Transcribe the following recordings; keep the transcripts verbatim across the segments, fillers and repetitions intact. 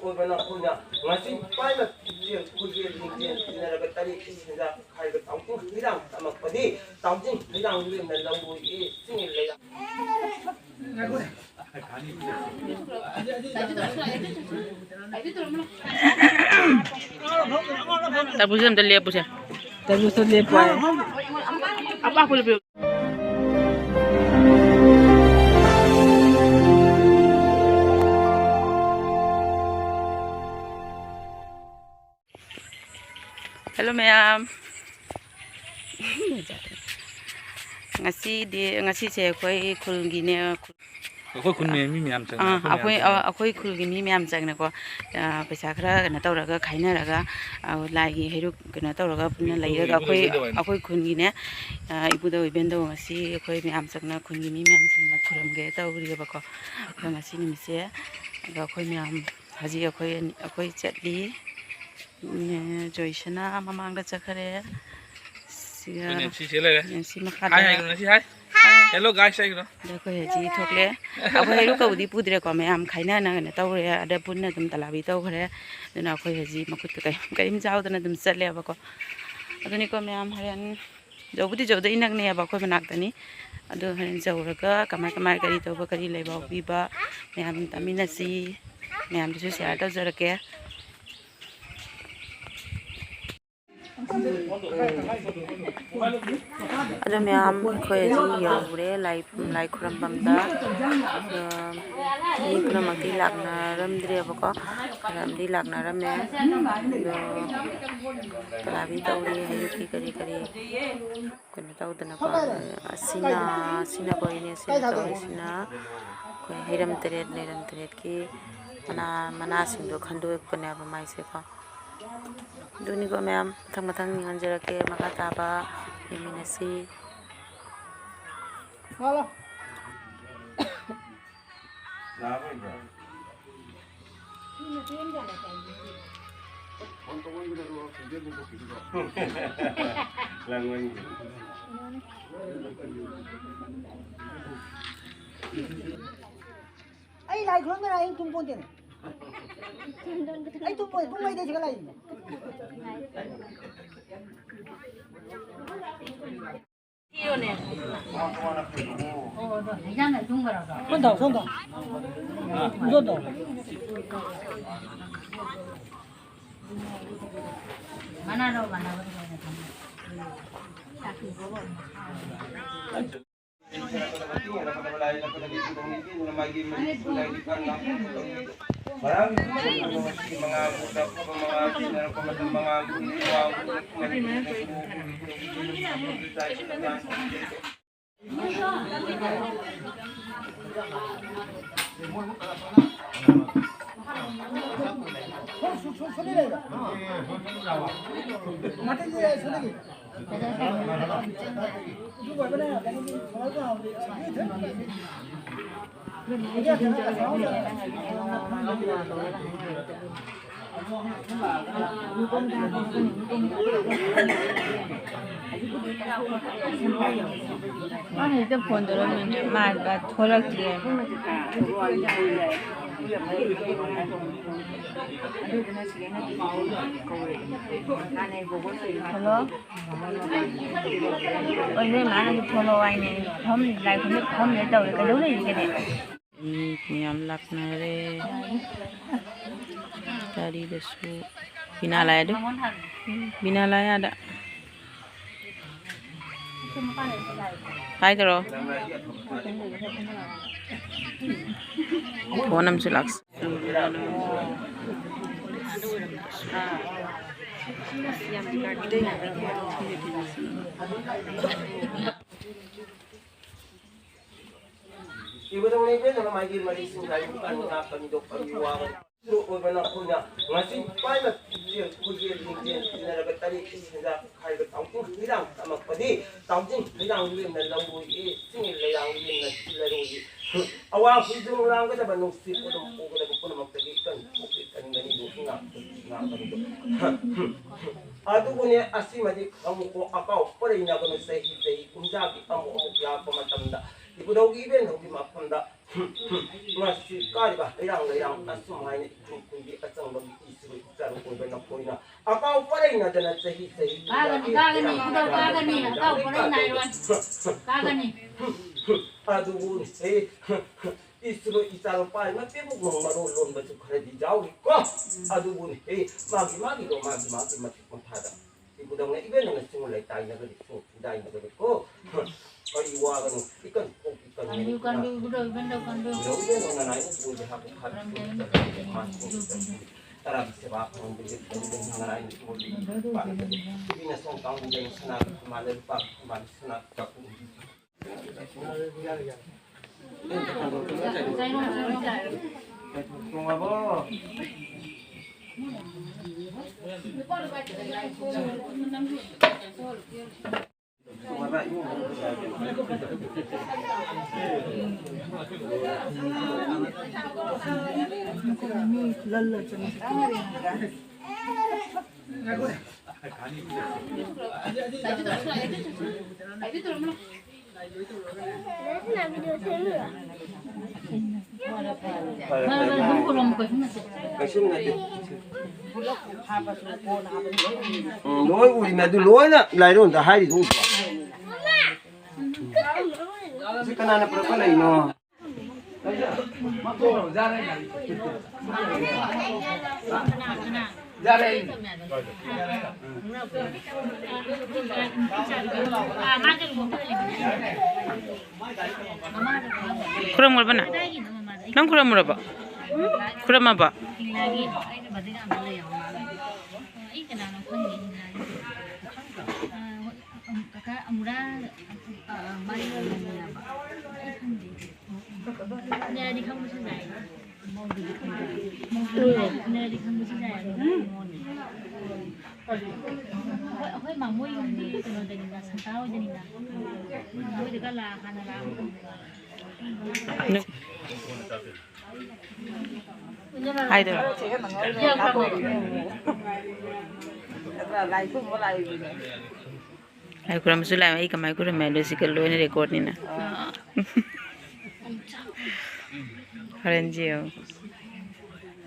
ꯑꯣꯏꯕꯅ ꯑꯩꯈꯣꯏꯅ ꯉꯁꯤ ꯄꯥꯏꯅ ꯈꯨꯠꯌꯦꯛ ꯈꯨꯠꯌꯦꯛ ꯂꯤꯡꯖꯦꯜ ꯏꯟꯅꯔꯒ ꯇꯔꯦꯠꯀꯤ ꯁꯤꯟꯖꯥ ꯍꯥꯏꯕ ꯇꯥꯎꯖꯤꯡ ꯍꯩꯔꯥꯡ ꯇꯝꯃꯛꯄꯗꯤ ꯇꯥꯎꯖꯤꯡ ꯍꯩꯔꯥꯡ ꯂꯦꯝꯅ ꯂꯧꯔꯣꯏꯌꯦ ꯆꯤꯡꯒꯤ ꯂꯩꯔꯥ꯫ ꯇꯔꯕꯨꯖ ꯑꯝꯇ ꯂꯦꯞꯄꯨꯁꯦ꯫ ꯇꯔꯕꯨꯖꯇꯣ ꯂꯦꯞꯄꯣ ꯍꯥꯏ꯫ ꯑꯄꯥꯛꯄ ꯂꯦꯞꯄꯤꯌꯨ꯫ ꯍꯦꯜꯂꯣ ꯃꯌꯥꯝ꯫ ꯉꯁꯤꯗꯤ, ꯉꯁꯤꯁꯦ ꯑꯩꯈꯣꯏ ꯈꯨꯜꯒꯤꯅꯦ꯫ ꯑꯩꯈꯣꯏ ꯈꯨꯟ ꯃꯤ ꯃꯌꯥꯝ ꯆꯪꯅ ꯑꯥ, ꯑꯩꯈꯣꯏ ꯃꯌꯥꯝ ꯑꯩꯈꯣꯏ, ꯆꯪꯅ ꯑ, ꯑꯩꯈꯣꯏ ꯈꯨꯜꯒꯤ ꯃꯤ ꯃꯌꯥꯝ ꯆꯪꯅꯀꯣ, ꯑ, ꯄꯩꯁꯥ ꯈꯔ ꯀꯩꯅꯣ ꯇꯧꯔꯒ ꯈꯥꯏꯅꯔꯒ, ꯑ, ꯂꯥꯏꯒꯤ ꯍꯩꯔꯨꯛ ꯀꯩꯅꯣ ꯇꯧꯔꯒ ꯄꯨꯟꯅ ꯂꯩꯔꯒ ꯑꯩꯈꯣꯏ, ꯑꯩꯈꯣꯏ ꯈꯨꯟꯒꯤꯅꯦ, ꯑ, ꯏꯕꯨꯙꯧ ꯏꯕꯦꯟꯗꯧ ꯉꯁꯤ ꯑꯩꯈꯣꯏ ꯃꯌꯥꯝ ꯆꯪꯅ ꯈꯨꯟꯒꯤ ꯃꯤ ꯃꯌꯥꯝ ꯆꯪꯅ ꯈꯨꯔꯨꯝꯒꯦ ꯇꯧꯔꯤꯑꯕꯀꯣ꯫ ꯑꯗꯣ ꯉꯁꯤ ꯅꯨꯃꯤꯠꯁꯦ ꯑꯗꯣ ꯑꯩꯈꯣꯏ ꯃꯌꯥꯝ ꯍꯧꯖꯤꯛ ꯑꯩꯈꯣꯏ ꯑꯅꯤ, ꯑꯩꯈꯣꯏ ꯆꯠꯂꯤ꯫ ꯅꯦ ꯖꯣꯏꯁꯅꯥ ꯃꯃꯥꯡꯗ ꯆꯠꯈ꯭ꯔꯦ꯫ ꯁꯤꯒ ꯑꯩꯈꯣꯏ ꯅꯦꯟꯁꯤꯁꯦ ꯂꯩꯔꯦ꯫ ꯅꯦꯟꯁꯤ ꯃꯈꯥꯗ꯫ ꯍꯥꯏ ꯍꯥꯏꯒꯅꯨ, ꯅꯦꯟꯁꯤ, ꯍꯥꯏ꯫ ꯍꯥꯏ꯫ Hello guys ꯍꯥꯏꯒꯅꯨ꯫ ꯑꯗ ꯑꯩꯈꯣꯏ ꯍꯧꯖꯤꯛ ꯊꯣꯛꯂꯦ꯫ ꯑꯩꯈꯣꯏ ꯍꯩꯔꯨꯛꯀꯕꯨꯗꯤ ꯄꯨꯗ꯭ꯔꯦꯀꯣ, ꯃꯌꯥꯝ ꯈꯥꯏꯅꯅ ꯀꯩꯅꯣ ꯇꯧꯔꯦ꯫ ꯑꯗ ꯄꯨꯟꯅ ꯑꯗꯨꯝ ꯇꯂꯥꯕꯤ ꯇꯧꯈ꯭ꯔꯦ꯫ ꯑꯗꯨꯅ ꯑꯩꯈꯣꯏ ꯍꯧꯖꯤꯛ ꯃꯈꯨꯠꯀ ꯀꯩ-, ꯀꯔꯤꯝ ꯆꯥꯎꯗꯅ ꯑꯗꯨꯝ ꯆꯠꯂꯦꯕꯀꯣ꯫ ꯑꯗꯨꯅꯤꯀꯣ ꯃꯌꯥꯝ, ꯍꯣꯔꯦꯟ ꯌꯧꯕꯨꯗꯤ ꯌꯧꯗꯣꯏ ꯅꯛꯅꯩꯑꯕ ꯑꯩꯈꯣꯏ ꯃꯅꯥꯛꯇꯅꯤ꯫ ꯑꯗꯨ ꯍꯣꯔꯦꯟ ꯌꯧꯔꯒ ꯀꯃꯥꯏ ꯀꯃꯥꯏ ꯀꯔꯤ ꯇꯧꯕ, ꯀꯔꯤ ꯂꯩꯕ ꯄꯤꯕ ꯃꯌꯥꯝ ꯇꯥꯃꯤꯟꯅꯁꯤ꯫ ꯃꯌꯥꯝꯗꯁꯨ share ꯇꯧꯖꯔꯛꯀꯦ꯫ ꯑꯗꯣ ꯃꯌꯥꯝ ꯑꯩꯈꯣꯏ ꯍꯧꯖꯤꯛ ꯌꯧꯔꯦ ꯂꯥꯏ, ꯂꯥꯏ ꯈꯨꯔꯝꯐꯝꯗ꯫ ꯑꯗꯣ ꯃꯤ ꯄꯨꯝꯅꯃꯛꯇꯤ ꯂꯥꯛꯅꯔꯝꯗ꯭ꯔꯦꯕꯀꯣ, ꯈꯔ ꯑꯃꯗꯤ ꯂꯥꯛꯅꯔꯝꯃꯦ꯫ ꯑꯗꯣ ꯇꯂꯥꯕꯤ ꯇꯧꯔꯤ ꯍꯩꯔꯨꯛꯀꯤ ꯀꯔꯤ ꯀꯔꯤ ꯀꯩꯅꯣ ꯇꯧꯗꯅꯀꯣ꯫ ꯑꯁꯤꯅ, ꯑꯁꯤꯅꯀꯣ ꯏꯅꯦ, ꯁꯤꯅ ꯇꯧꯔꯤꯁꯤꯅ ꯑꯩꯈꯣꯏ ꯍꯩꯔꯝ ꯇꯔꯦꯠ, ꯂꯩꯔꯝ ꯇꯔꯦꯠꯀꯤ ꯃꯅꯥ, ꯃꯅꯥꯁꯤꯡꯗꯣ ꯈꯟꯗꯣꯛꯄꯅꯦꯕ ꯃꯥꯏꯁꯦꯀꯣ꯫ ꯑꯗꯨꯅꯤꯀꯣ ꯃꯌꯥꯝ, ꯃꯊꯪ ꯃꯊꯪ ꯌꯦꯡꯍꯟꯖꯔꯛꯀꯦ꯫ ꯃꯈꯥ ꯇꯥꯕ ꯌꯦꯡꯃꯤꯟꯅꯁꯤ꯫ ꯑꯩ ꯂꯥꯏ ꯈꯨꯔꯨꯝꯗꯅ ꯑꯩ ꯇꯨꯝ ꯄꯣꯟꯇꯦꯅꯦ꯫ ꯑꯩ ꯇꯨꯝꯃꯣꯏ, ꯄꯨꯡ ꯃꯩꯗꯩ ꯁꯤꯒ ꯂꯩ꯫ ꯁꯣꯝꯗ, ꯁꯣꯝꯗ꯫ ꯁꯣꯝꯗ꯫ ꯃꯅꯥꯗꯣ ꯃꯥꯟꯅꯕ꯫ ꯃꯥꯅ ꯍꯦꯛꯇ ꯐꯣꯟ ꯇꯧꯔꯝꯃꯤꯅꯦ, ꯃꯥ ꯊꯣꯛꯂꯛꯇ꯭ꯔꯤ꯫ ꯍꯜꯂꯣ꯫ ꯑꯣ, ꯏꯕꯦꯝꯃ, ꯅꯪꯁꯨ ꯊꯣꯛꯂꯛꯑꯣ ꯍꯥꯏꯅꯦ꯫ ꯐꯝ, ꯂꯥꯏ ꯈꯨꯔꯨꯝꯕ ꯐꯝꯗ ꯇꯧꯔꯦ꯫ ꯀꯩꯗꯧ ꯂꯩꯔꯤꯒꯦꯅꯦ? ꯃꯤ ꯃꯌꯥꯝ ꯂꯥꯛꯅꯔꯦ꯫ ꯒꯥꯔꯤꯗꯁꯨ꯫ ꯕꯤꯅꯥ ꯂꯥꯛꯑꯦ ꯑꯗꯨ꯫ ꯕꯤꯅꯥ ꯂꯥꯛꯑꯦ ꯑꯥꯗ꯫ ꯍꯥꯏ ꯇꯧꯔꯣ꯫ ꯐꯣꯟ ꯑꯃꯁꯨ ꯂꯥꯛꯁ-꯫ ꯏꯕꯗꯧꯅ ꯏꯕꯦꯟꯅ ꯃꯥꯒꯤ ꯃꯔꯤꯁꯤꯡ ꯂꯥꯏꯕꯛ ꯀꯟꯕ ꯉꯥꯛꯄꯅꯤꯗꯣ ꯀꯔꯤ ꯋꯥꯕ ꯁꯨꯔꯨ ꯑꯣꯏꯕ ꯅꯈꯣꯏꯅ ꯉꯁꯤ ꯄꯥꯏꯅ ꯈꯨꯖꯦꯜ ꯈꯨꯖꯦꯜ ꯂꯤꯡꯖꯦꯜ ꯏꯟꯅꯔꯒ ꯇꯔꯦꯠ ꯏꯁꯤꯡꯗ ꯍꯥꯏꯕ ꯇꯥꯎꯖꯤꯡ ꯍꯩꯔꯥꯡ ꯇꯝꯃꯛꯄꯗꯤ ꯇꯥꯎꯖꯤꯡ ꯍꯩꯔꯥꯡ ꯂꯦꯝꯅ ꯂꯧꯔꯣꯏꯌꯦ ꯆꯤꯡꯒꯤ ꯂꯩꯔꯥꯡ ꯂꯦꯝꯅ ꯁꯤꯜꯂꯔꯣꯏꯌꯦ꯫ ꯑꯋꯥꯡ ꯍꯨꯏꯗꯨ ꯂꯥꯡꯒꯗꯕ ꯅꯨꯡꯁꯤꯠ ꯑꯗꯨꯝ ꯄꯨꯒꯗꯕ ꯄꯨꯝꯅꯃꯛꯇꯒꯤ ꯀꯟ ꯊꯣꯛꯂꯤ ꯀꯟꯒꯅꯤ ꯉꯥꯛꯄꯅꯤꯗꯣ꯫ ꯑꯗꯨꯕꯨꯅꯦ ꯑꯁꯤꯃꯗꯤ ꯈꯪꯉꯨꯀꯣ ꯑꯀꯥꯎ ꯄꯔꯩꯅꯒꯅꯨ ꯆꯍꯤ ꯆꯍꯤ ꯀꯨꯝꯖꯥꯒꯤ ꯑꯃꯨꯛ ꯑꯃꯨꯛ ꯂꯥꯛꯄ ꯃꯇꯝꯗ ꯏꯕꯨꯙꯧꯒꯤ ꯏꯕꯦꯟꯙꯧꯒꯤ ꯃꯐꯝꯗ ꯉꯁꯤ ꯀꯥꯔꯤꯕ ꯍꯩꯔꯥꯡ ꯂꯩꯔꯥꯡ ꯑꯁꯨꯝ ꯍꯥꯏꯅ ꯏꯊꯨꯝ ꯅꯪꯒꯤ ꯑꯆꯝꯕꯒꯤ ꯏꯆꯨ ꯏꯆꯥꯔꯨ ꯑꯣꯏꯕ ꯅꯈꯣꯏꯅ ꯑꯀꯥꯎ ꯄꯔꯩ ꯅꯗꯅ ꯆꯍꯤ ꯆꯍꯤ ꯀꯥꯒꯅꯤ, ꯀꯥꯒꯅꯤ, ꯏꯕꯨꯙꯧ ꯀꯥꯒꯅꯤ, ꯑꯀꯥꯎ ꯄꯔꯩ ꯅꯥꯏꯔꯣꯏ꯫ ꯀꯥꯒꯅꯤ꯫ ꯑꯗꯨꯕꯨ ꯍꯦ, ꯏꯆꯨ ꯏꯆꯥꯔꯨ ꯄꯥꯏ ꯃꯇꯦꯛ ꯃꯔꯣꯜ ꯂꯣꯟꯕꯁꯨ ꯈꯔꯗꯤ ꯌꯥꯎꯔꯤꯀꯣ꯫ ꯑꯗꯨꯕꯨ ꯍꯦ, ꯃꯥꯒꯤ ꯃꯥꯒꯤꯗꯣ ꯃꯥꯒꯤ ꯃꯥꯒꯤ ꯃꯇꯤꯛ ꯃꯈꯥꯗ ꯏꯕꯨꯗꯧꯅ ꯏꯕꯦꯟꯅ ꯁꯤꯡ ꯂꯩ ꯇꯥꯏꯅꯕꯗꯤ ꯁꯤꯡ ꯊꯤꯟꯗꯥꯏꯅꯕꯗꯤ ꯀꯣ꯫ ꯀꯔꯤ ꯋꯥꯒꯅꯨ? ꯏꯀꯟ ꯀꯣꯛ ꯏꯀꯟ ꯀꯟꯕꯤꯌꯨ, ꯀꯟꯕꯤꯌꯨ, ꯏꯕꯨꯗꯧ, ꯏꯕꯦꯟꯗꯧ, ꯀꯟꯕꯤꯌꯨ꯫ ꯏꯕꯨꯗꯧ ꯏꯕꯦꯟꯅ ꯅꯅꯥꯏꯅ ꯄꯨꯔꯗꯤ ꯍꯥꯞꯄꯨ ꯍꯥꯞꯄꯨ꯫ ꯃꯔꯝ ꯆꯥꯏꯅ ꯂꯩꯇꯦ, ꯏꯕꯨꯗꯧ, ꯏꯕꯦꯟꯗꯧ꯫ ꯇꯔꯥꯒꯤ ꯁꯦꯕꯥ ꯐꯪꯍꯟꯕꯤꯔꯦ, ꯏꯕꯨꯗꯧ ꯏꯕꯦꯟꯅ ꯅꯅꯥꯏꯅ ꯄꯨꯔꯗꯤ ꯄꯥꯛꯅ ꯏꯕꯨꯗꯧ ꯏꯕꯦꯟꯅ ꯁꯣꯝ ꯀꯥꯡꯕꯨꯗ ꯁꯅꯥꯒꯤ ꯈꯨꯃꯥꯡꯗ ꯂꯨꯄꯥ ꯈꯨꯃꯥꯡ ꯁꯅꯥ ꯆꯥꯛꯈꯨꯝ꯫ ꯀꯩꯁꯨꯝ ꯅꯠꯇꯦ꯫ ꯎꯝ, ꯂꯣꯏ ꯎꯔꯤꯃꯦ ꯑꯗꯨ, ꯂꯣꯏꯅ ꯂꯥꯏꯔꯣꯟꯗ ꯍꯥꯏꯔꯤꯗꯨ ꯎꯗ꯭ꯔꯣ? ꯁꯤ ꯀꯅꯥꯅ ꯄꯨꯔꯛꯄ ꯂꯩꯅꯣ? ꯈꯨꯔꯝꯈ꯭ꯔꯕ ꯅꯪ? ꯅꯪ ꯈꯨꯔꯝꯃꯨꯔꯕ? ꯈꯨꯔꯝꯃꯕ? ꯀꯀꯥ ꯑꯃꯨꯔꯥ, ꯑ, ꯃꯥꯒꯤ ꯂꯩꯃꯤꯟꯅꯕ꯫ ꯑꯩ ꯈꯪꯗꯦ꯫ ꯏꯟꯗꯤꯔꯥꯗꯤ ꯈꯪꯕꯁꯨ ꯌꯥꯏ꯫ ꯃꯧꯗꯨꯗꯤ ꯈꯪꯗꯦ꯫ ꯃꯧꯗꯨꯗꯤ ꯏꯟꯗꯤꯔꯥꯗꯤ ꯈꯪꯕꯁꯨ ꯌꯥꯏ꯫ ꯑꯩꯈꯣꯏ, ꯑꯩꯈꯣꯏ ꯃꯥꯃꯣ ꯌꯨꯝꯗꯤ ꯀꯩꯅꯣꯗꯅꯤꯅ, ꯁꯟꯇꯥ ꯍꯣꯏꯗꯅꯤꯅ꯫ ꯃꯣꯏꯗꯒ ꯂꯥꯛ-, ꯍꯥꯟꯅ ꯂꯥꯛꯑꯝꯕ꯫ ꯍꯥꯏꯗꯣꯏꯔꯣ? ꯑꯩ ꯈꯨꯔꯨꯝꯕꯁꯨ ꯂꯥꯛꯑꯦ꯫ ꯑꯩ ꯀꯃꯥꯏꯅ ꯈꯨꯔꯨꯝꯃꯦ ꯍꯥꯏꯗꯣ ꯁꯤꯒ ꯂꯣꯏꯅ ꯔꯦꯀꯣꯔꯗꯅꯤꯅ꯫ ꯍꯣꯔꯦꯟ ꯌꯦꯡꯉꯣ꯫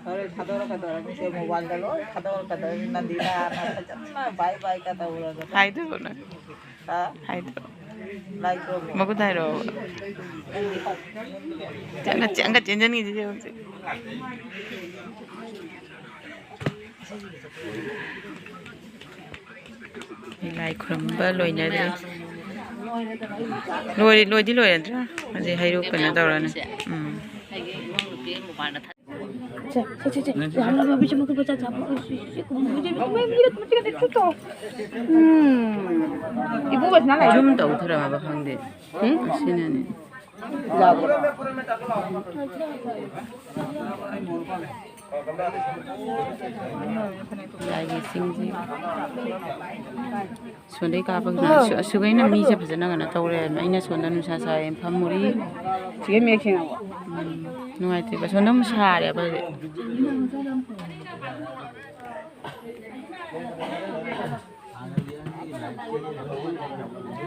ꯍꯣꯔꯦꯟ ꯊꯥꯗꯣꯔꯛꯀꯗꯧꯔꯕꯅꯤ, ꯁꯦ ꯃꯣꯕꯥꯏꯜꯗ ꯂꯣꯏ ꯊꯥꯗꯣꯔꯛꯀꯗꯧꯔꯕꯅꯤ꯫ ꯅꯟꯗꯤꯅꯥꯅ ꯐꯖꯅ ꯕꯥꯏ ꯕꯥꯏꯒ ꯇꯧꯔꯒ꯫ ꯍꯥꯏꯗ꯭ꯔꯣ ꯅꯪ? ꯍꯥ? ꯍꯥꯏꯗ꯭ꯔꯣ? ꯂꯥꯏ ꯈꯨꯔꯨꯝꯃꯣ꯫ ꯃꯒꯨꯟ ꯍꯥꯏꯔꯛꯑꯣ꯫ ꯅꯪꯗꯤ ꯍꯣꯏ꯫ ꯆꯪꯒ-, ꯆꯪꯒ ꯆꯦꯟꯖꯟꯈꯤꯁꯤꯁꯦ ꯍꯧꯖꯤꯛ꯫ ꯂꯥꯏ ꯈꯨꯔꯨꯝꯕ ꯂꯣꯏꯅꯔꯦ꯫ ꯂꯣꯏꯔꯦ, ꯂꯣꯏꯗꯤ ꯂꯣꯏꯔꯗ꯭ꯔꯥ? ꯍꯧꯖꯤꯛ ꯍꯩꯔꯨꯛ ꯀꯩꯅꯣ ꯇꯧꯔꯅꯤ꯫ ꯎꯝ꯫ ꯁꯦ, ꯁꯦ, ꯁꯦ, ꯁꯦ꯫ ꯎꯝ꯫ ꯏꯕꯨꯡꯉꯣꯁꯤꯅ ꯂꯥꯏ ꯖꯨꯝ ꯇꯧꯊꯔꯝꯃꯕ ꯈꯪꯗꯦ꯫ ꯎꯝ? ꯑꯁꯤꯅꯅꯦ꯫ ꯂꯥꯏꯒꯤ ꯆꯤꯡꯁꯤ꯫ ꯁꯣꯟꯗꯩ ꯀꯥꯞꯄꯒꯤꯅ ꯑꯁꯨ-, ꯑꯁꯨꯒꯩꯅ ꯃꯤꯁꯦ ꯐꯖꯅ ꯀꯩꯅꯣ ꯇꯧꯔꯦ꯫ ꯑꯩꯅ ꯁꯣꯝꯗ ꯅꯨꯡꯁꯥ ꯁꯥꯏꯌꯦꯅ ꯐꯝꯃꯨꯔꯤ꯫ ꯁꯤꯒ ꯃꯌꯦꯛ ꯁꯦꯡꯉꯕꯣ? ꯎꯝ, ꯅꯨꯡꯉꯥꯏꯇꯦꯕ꯫ ꯁꯣꯝꯗ ꯑꯃꯨꯛ ꯁꯥꯔꯦꯕ ꯍꯧꯖꯤꯛ꯫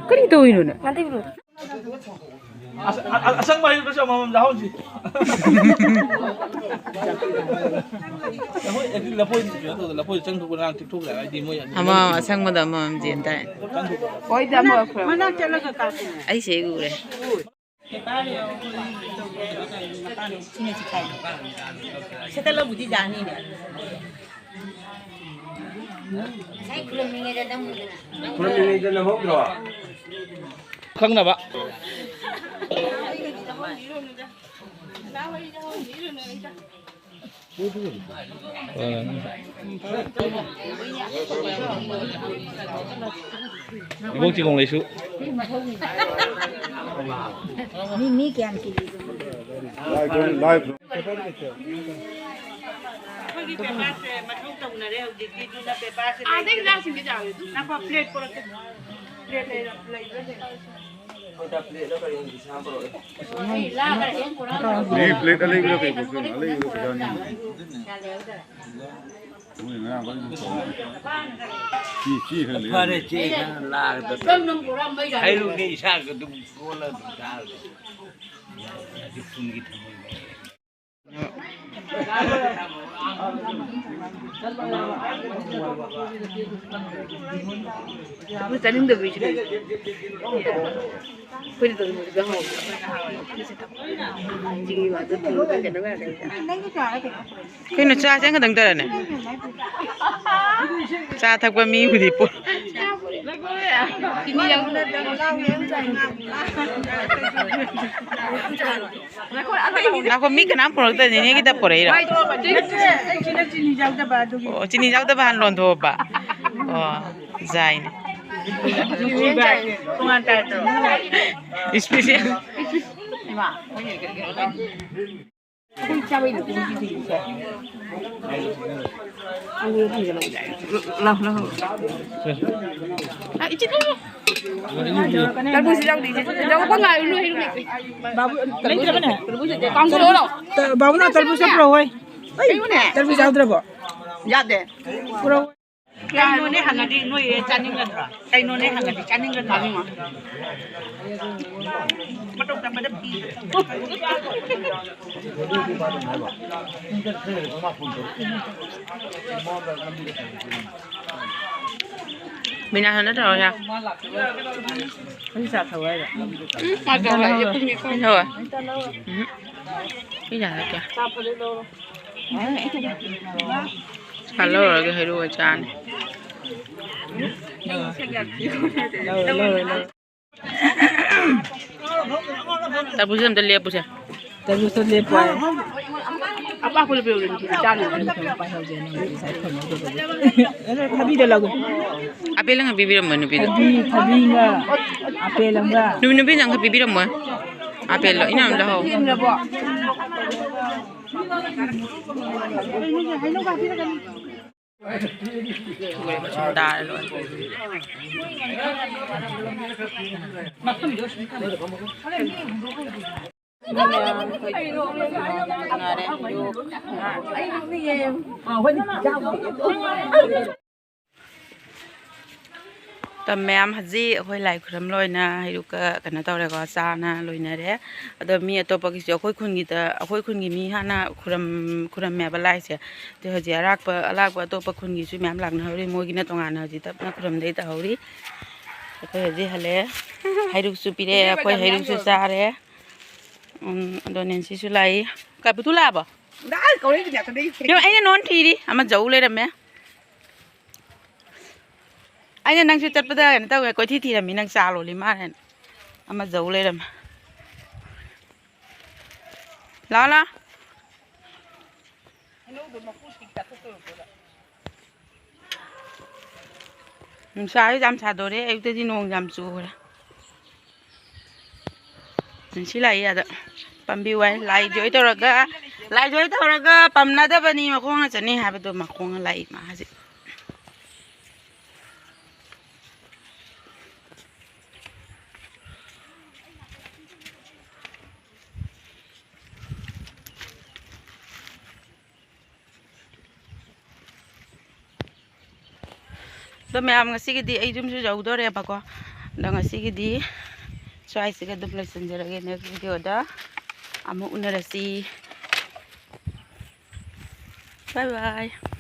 ꯀꯔꯤ ꯇꯧꯔꯤꯅꯣ ꯅꯪ? ꯑꯁ-, ꯑ-, ꯑ-, ꯑꯁꯪꯕ ꯍꯩꯔꯨꯛꯀꯁꯨ ꯑꯃꯃꯝ ꯆꯥꯍꯧꯁꯤ꯫ ꯂꯐꯣꯏ, ꯑꯗꯨ ꯂꯐꯣꯏ ꯀꯩꯅꯣ ꯇꯧꯗ, ꯂꯐꯣꯏ ꯆꯪꯊꯣꯛꯄ ꯉꯔꯥꯡ ꯇꯤꯛꯊꯣꯛꯈ꯭ꯔꯦ, ꯍꯥꯏꯗꯤ ꯃꯣꯏ ꯑꯗꯨ ꯑꯃꯃꯝ ꯑꯁꯪꯕꯗ ꯑꯃꯃꯝ ꯆꯦꯟ ꯇꯥꯏ꯫ ꯆꯪꯊꯣꯛꯄ꯫ ꯍꯣꯏꯗ, ꯑꯃꯨꯔꯛ ꯈꯨꯔꯝ-, ꯃꯅꯥꯛ ꯆꯠꯂꯒ ꯀꯥꯞꯁꯤꯅꯦ꯫ ꯑꯩ ꯁꯤ ꯍꯦꯛ ꯎꯔꯦ꯫ ꯁꯦꯠꯇꯠꯂꯕꯨꯗꯤ ꯌꯥꯅꯤꯅꯦ꯫ ꯈꯨꯔꯨꯝꯃꯤꯉꯩꯗ ꯅꯝꯃꯨꯗꯅ꯫ ꯈꯨꯔꯨꯝꯃꯤꯉꯩꯗ ꯅꯝꯍꯧꯗ꯭ꯔꯣ? ꯈꯪꯅꯕ꯫ ꯏꯕꯣꯛ ꯆꯤꯒꯣꯡ ꯂꯩꯁꯨ꯫ ꯃꯤ, ꯃꯤ ꯀꯌꯥꯝ ꯀꯤꯔꯤꯒꯦ? ꯑꯩꯈꯣꯏꯒꯤ ꯄꯦꯄꯔꯁꯦ ꯃꯊꯧ ꯇꯧꯅꯔꯦ ꯍꯧꯖꯤꯛꯇꯤ, ꯑꯗꯨꯅ ꯄꯦꯄꯔꯁꯦ ꯑꯥꯗꯩ ꯂꯩꯇ꯭ꯔꯦ꯫ ꯂꯥꯛꯁꯤꯡꯒꯦ ꯆꯥꯎꯋꯦ꯫ ꯉꯥꯏꯈꯣ, ꯄ꯭ꯂꯦꯠ ꯄꯨꯔꯛꯀꯦ꯫ ꯄ꯭ꯂꯦꯠ ꯂꯩꯔ-, ꯂꯩꯕ꯭ꯔꯥ ꯌꯦꯡꯉꯣ꯫ ꯃꯤ ꯄ꯭ꯂꯦꯠ ꯑꯂꯩꯕꯗ ꯀꯩ ꯄꯨꯔꯛꯇꯣꯏꯅꯣ? ꯑꯂꯩꯕꯗ ꯄꯩꯁꯥꯅꯤ꯫ ꯃꯣꯏ ꯉꯔꯥꯡ ꯐꯖꯅ ꯇꯧꯔꯝꯃꯦ꯫ ꯁꯤ, ꯁꯤ ꯈꯔ ꯂꯩꯔꯝꯃꯦ꯫ ꯐꯔꯦ, ꯆꯦ ꯈꯔ ꯂꯥꯛꯑꯒ ꯍꯩꯔꯨꯛꯅꯦ ꯏꯁꯥꯒ ꯑꯗꯨꯝ ꯀꯣꯜꯂ ꯑꯗꯨꯝ ꯆꯥꯔꯒ꯫ ꯍꯧꯖꯤꯛ ꯄꯨꯡꯒꯤ ꯊꯝꯃꯣꯏ꯫ ꯑꯩꯈꯣꯏ ꯆꯥꯅꯤꯡꯗꯕ ꯃꯤꯁꯨ ꯂꯩ꯫ ꯑꯩꯈꯣꯏꯅ ꯇꯧꯔꯤꯕꯗꯨꯗ ꯍꯥꯎꯕ꯫ ꯆꯤꯅꯤ ꯋꯥꯠꯄ ꯊꯨꯝ ꯀꯩꯅꯣ ꯌꯥꯗꯕ꯫ ꯀꯩꯅꯣ, ꯆꯥ ꯆꯦꯡ ꯈꯛꯇꯪ ꯇꯧꯔꯅꯦ? ꯆꯥ ꯊꯛꯄ ꯃꯤꯕꯨꯗꯤ ꯄꯣ-, ꯆꯤꯅꯤ ꯌꯥꯎꯗꯅ ꯉꯥꯛꯑꯣ꯫ ꯉꯥꯏꯈꯣ, ꯃꯤ ꯀꯅꯥꯝ ꯄꯨꯔꯛꯇꯕꯅꯤ, ꯅꯦꯒꯤꯗ ꯄꯨꯔꯛꯏꯔꯣ? ꯅꯠꯇꯦ, ꯑꯩ ꯁꯤꯗ ꯆꯤꯅꯤ ꯌꯥꯎꯗꯕ ꯑꯗꯨꯒꯤ꯫ ꯑꯣ, ꯆꯤꯅꯤ ꯌꯥꯎꯗꯕ ꯍꯥꯟꯅ ꯂꯣꯟꯊꯣꯛꯑꯕ? ꯑꯣ, ꯖꯥꯏꯅꯦ꯫ ꯇꯣꯉꯥꯟ ꯇꯥꯏ꯫ Special꯫ ꯏꯃꯥ, ꯑꯩꯈꯣꯏ ꯆꯥꯕꯩ ꯅꯠꯇꯦ, ꯁꯤꯁꯦ꯫ ꯂꯥꯎ, ꯂꯥꯎ꯫ ꯑ, ꯏꯆꯦ, ꯂꯥꯎ꯫ ꯇꯔꯕꯨꯖ ꯌꯥꯎꯗꯦ, ꯏꯆꯦ꯫ ꯌꯥꯎꯕ ꯉꯥꯏꯔꯨꯅꯨ, ꯍꯩꯅꯧ ꯂꯩꯇ꯭ꯔꯦ꯫ ꯕꯥꯕꯨ, ꯂꯩꯇ꯭ꯔꯕꯅꯦ? ꯇꯔꯕꯨꯖ ꯂꯩꯇ꯭ꯔꯦ꯫ ꯀꯥꯡꯁꯨ ꯂꯧꯔꯣ? ꯕꯥꯕꯨꯅ ꯇꯔꯕꯨꯖ ꯄꯨꯔꯛꯑꯣ ꯍꯥꯏ꯫ ꯀꯩꯅꯣꯅꯦ? ꯇꯔꯕꯨꯖ ꯌꯥꯎꯗ꯭ꯔꯕꯣ? ꯌꯥꯗꯦ꯫ ꯄꯨꯔꯛꯑꯣ꯫ ꯀꯩꯅꯣꯅꯦ ꯍꯪꯉꯗꯤ ꯅꯣꯏ ꯆꯥꯅꯤꯡꯒꯗ꯭ꯔꯣ? ꯀꯩꯅꯣꯅꯦ ꯍꯪꯉꯗꯤ ꯆꯥꯅꯤꯡꯒꯗ꯭ꯔꯣ? ꯃꯇꯧ ꯇꯝꯕꯗ ꯐꯤ꯫ ꯕꯤꯅꯥꯁꯟꯗ ꯇꯧꯔꯁꯦ꯫ ꯑꯩ ꯆꯥ ꯊꯛꯑꯣ ꯍꯥꯏꯔꯣ? ꯎꯝ, ꯃꯥ ꯇꯧꯔꯣꯏ, ꯑꯩ ꯄꯨꯛ ꯅꯤꯛꯄ꯫ ꯑꯩ ꯊꯛꯑꯣꯏ꯫ ꯎꯝ꯫ ꯑꯩ ꯆꯥ ꯊꯛꯀꯦ꯫ ꯆꯥ ꯂꯧꯔꯒ ꯍꯩꯔꯨ ꯑꯣꯏ ꯆꯥꯔꯅꯤ꯫ ꯇꯔꯕꯨꯖ ꯑꯝꯇ ꯂꯦꯞꯄꯨꯁꯦ꯫ ꯇꯔꯕꯨꯖꯇꯣ ꯂꯦꯞꯄꯣ ꯍꯥꯏ꯫ ꯑꯄꯥꯛꯄꯗꯣ ꯄꯤꯔꯛꯎ, ꯆꯥꯅꯕ꯫ ꯊꯕꯤꯗ ꯂꯧꯒꯦ꯫ ꯑꯄꯦꯜ ꯑꯃ ꯄꯤꯕꯤꯔꯝꯃꯣ ꯅꯨꯄꯤꯗꯣ꯫ ꯊꯕꯤ, ꯊꯕꯤ ꯑꯃ, ꯑꯄꯦꯜ ꯑꯃ꯫ ꯅꯨꯄꯤ, ꯅꯨꯄꯤꯗ ꯑꯃꯈꯛ ꯄꯤꯕꯤꯔꯝꯃꯣ꯫ ꯑꯄꯦꯜꯗꯣ ꯏꯅꯝ ꯂꯧꯍꯧ꯫ ꯄꯤꯔꯝꯃꯣ꯫ ꯁꯨꯝ ꯇꯥꯔ ꯂꯣꯏꯔꯦ꯫ ꯉꯥꯔꯦ꯫ ꯃꯌꯥꯝ, ꯍꯧꯖꯤꯛ ꯑꯩꯈꯣꯏ ꯂꯥꯏ ꯈꯨꯔꯝ ꯂꯣꯏꯅ ꯍꯩꯔꯨꯛꯀ ꯀꯩꯅꯣ ꯇꯧꯔꯦꯀꯣ, ꯆꯥꯅ ꯂꯣꯏꯅꯔꯦ꯫ ꯑꯗꯣ ꯃꯤ ꯑꯇꯣꯞꯄꯒꯤꯁꯨ, ꯑꯩꯈꯣꯏ ꯈꯨꯟꯒꯤꯗ, ꯑꯩꯈꯣꯏ ꯈꯨꯟꯒꯤ ꯃꯤ ꯍꯥꯟꯅ ꯈꯨꯔꯝ-, ꯈꯨꯔꯝꯃꯦꯕ ꯂꯥꯏꯁꯦ꯫ ꯑꯗꯣ ꯍꯧꯖꯤꯛ ꯑꯔꯥꯛꯄ, ꯑꯂꯥꯛꯄ ꯑꯇꯣꯞꯄ ꯈꯨꯟꯒꯤꯁꯨ ꯃꯌꯥꯝ ꯂꯥꯛꯅꯍꯧꯔꯤ, ꯃꯣꯏꯒꯤꯅ ꯇꯣꯉꯥꯟꯅ ꯍꯧꯖꯤꯛ ꯇꯞꯅ ꯈꯨꯔꯝꯗꯩ ꯇꯧꯍꯧꯔꯤ꯫ ꯑꯩꯈꯣꯏ ꯍꯧꯖꯤꯛ ꯍꯜꯂꯛꯑꯦ꯫ ꯍꯩꯔꯨꯛꯁꯨ ꯄꯤꯔꯛꯑꯦ, ꯑꯩꯈꯣꯏ ꯍꯩꯔꯨꯛꯁꯨ ꯆꯥꯔꯦ꯫ ꯎꯝ, ꯑꯗꯣ ꯅꯦꯟꯁꯤꯁꯨ ꯂꯥꯛꯏ꯫ ꯀꯥꯏ, ꯄꯨꯊꯨ ꯂꯥꯛꯑꯕꯣ? ꯏꯕꯦꯝꯃ, ꯑꯩꯅ ꯅꯉꯣꯟ ꯊꯤꯔꯤ, ꯑꯃ ꯖꯧ ꯂꯩꯔꯝꯃꯦ꯫ ꯑꯩꯅ ꯅꯪꯁꯦ ꯆꯠꯄꯗ ꯀꯩꯅꯣ ꯇꯧꯋꯦ, ꯀꯣꯏꯊꯤ ꯊꯤꯔꯝꯃꯤ, ꯅꯪ ꯆꯥ ꯂꯣꯜꯂꯤ ꯃꯥꯜꯂꯦꯅ꯫ ꯑꯃ ꯖꯧ ꯂꯩꯔꯝꯃꯦ꯫ ꯂꯥꯛꯑꯣ, ꯂꯥꯛꯑꯣ꯫ ꯅꯨꯡꯁꯥꯁꯦ ꯌꯥꯝ ꯁꯥꯗꯣꯔꯦ, ꯑꯌꯨꯛꯇꯗꯤ ꯅꯣꯡ ꯌꯥꯝ ꯆꯨꯈ꯭ꯔꯦ꯫ ꯅꯦꯟꯁꯤ ꯂꯥꯛꯏ ꯑꯗ꯫ ꯄꯥꯝꯕꯤ ꯋꯥꯏ꯫ ꯂꯥꯏ ꯖꯣꯏ ꯇꯧꯔꯒ, ꯂꯥꯏ ꯖꯣꯏ ꯇꯧꯔꯒ ꯄꯝꯅꯗꯕꯅꯤ, ꯃꯈꯣꯡꯅ ꯆꯠꯅꯤ ꯍꯥꯏꯕꯗꯣ ꯃꯈꯣꯡꯅ ꯂꯥꯛꯏ ꯃꯥ ꯍꯧꯖꯤꯛ꯫ ꯑꯗꯣ ꯃꯌꯥꯝ, ꯉꯁꯤꯒꯤꯗꯤ ꯑꯩ ꯌꯨꯝꯁꯨ ꯌꯧꯗꯣꯔꯦꯕꯀꯣ꯫ ꯑꯗꯣ ꯉꯁꯤꯒꯤꯗꯤ ꯁ꯭ꯋꯥꯏꯁꯤꯒ ꯑꯗꯨꯝ ꯂꯣꯏꯁꯤꯟꯖꯔꯒꯦ꯫ Next video ꯗ ꯑꯃꯨꯛ ꯎꯅꯔꯁꯤ꯫ Bye bye꯫